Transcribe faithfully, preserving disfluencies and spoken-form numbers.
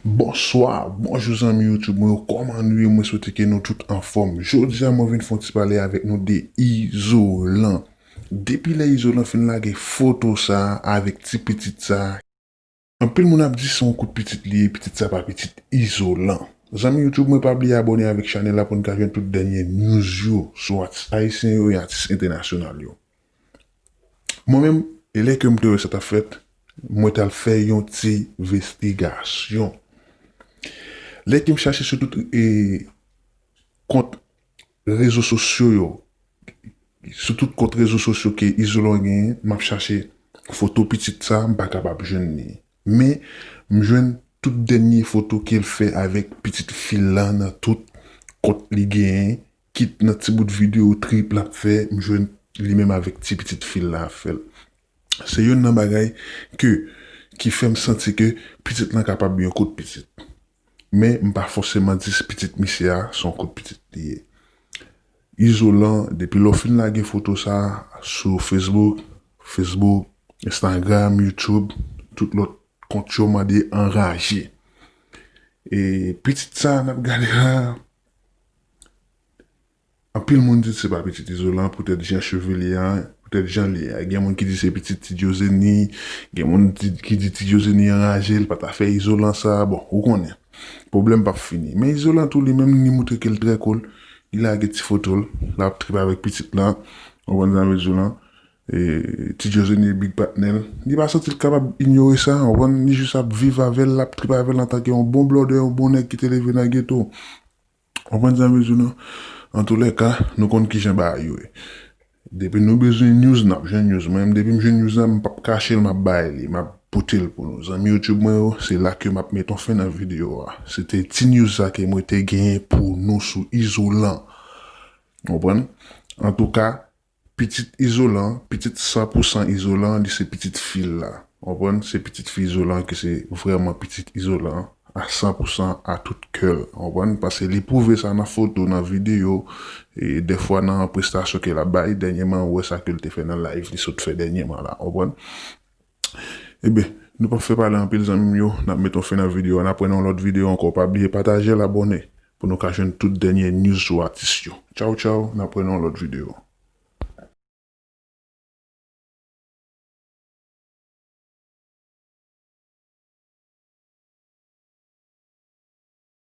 Bonswa, bonjou zanmi YouTube mwen yo, kòman nou ye? Mwen swete ke nou tout anfòm. Jodi a mwen vin fè yon ti pale avèk nou de Izolan. Depi lè Izolan fin lage foto sa avèk ti pitit sa, anpil moun ap di se yon kout pitit li ye, pitit sa pa pitit Izolan. Zanmi YouTube mwen, pa bliye abòne avèk chanèl la pou n ka jwenn tout dènye news yo sou atis ayisyen yo e atis entènasyonal yo. Mwen menm, e lè ke m te wè sa t ap fèt, mwen t al fè yon ti envestigasyon. Lè ke m chache sou tout e, kont rezo sosyo yo, sou tout kont rezo sosyo ke Izolan genyen, m ap chache foto pitit sa, m pa kapab jwenn li. Men, m jwenn tout dènye foto ke l fè avèk pitit fi l la nan tout kont li genyen, kit nan ti bout videyo trip l ap fè, m jwenn li menm avèk ti pitit fi l la ap fè l. Se youn nan bagay ke, ki fè m santi ke pitit lan kapab yon kout pitit. Men m pa fòseman di pitit misye a se yon kout pitit li ye. Izolan, depi lè w fin lage foto sa sou Facebook, Facebook, Instagram, YouTube, tout lòt kont yo mande anraje. E pitit sa n ap gade la, anpil moun di se pa pitit Izolan, poutèt jan cheve li a, poutèt jan li a. Gen moun ki di se pitit Ti Djozeni, gen moun di, ki di Ti Djozeni anraje, l pa ta fè Izolan sa. Bon, ou konnen. Pwoblèm p ap fini. Men Izolan tou li menm, li montre ke l trè cool. Li lage ti foto l, l ap trip avèk pitit la. Ou konprann sa m vle di w lan? E, Ti Djozeni e big patnè l. Li pa santi l kapab inyore sa, ou konprann? Li jis ap viv avè l, l ap trip avè l antanke yon bon blòdè, yon bon nèg ki te leve nan geto. Ou konprann sa m vle di w lan? Antoulèka, nou konn kijan bagay yo ye. Depi nou bezwen news, n ap jwenn news. Mwen menm, depi m jwenn news la, m p ap kache l, m ap bay li, m ap pote l pou nou. Zanmi YouTube mwen yo, se la ke m ap met yon fen nan videyo a. Se te ti news sa ke mwen te genyen pou nou sou Izolan. Ou konprann? Antouka, pitit Izolan, pitit san pou san Izolan, li se pitit fi l la. Ou konprann? Se pitit fi Izolan ki se vrèman pitit Izolan a san pou san, a tout kè l. Ou konprann? Paske li pwouve sa nan foto, nan videyo, e dèfwa nan prestasyon ke l ap bay. Dènyèman, ou wè sa ke l te fè nan live li sot fè dènyèman la. Ou konprann? Ebyen, nou p ap fè pale anpil zanmi m yo, n ap met yon fen nan videyo a, n ap wè nan yon lòt videyo ankò. Pa bliye pataje l, abòne pou nou ka jwenn tout dènye news sou atis yo. Tchaw, tchaw, n ap wè nan yon lòt videyo.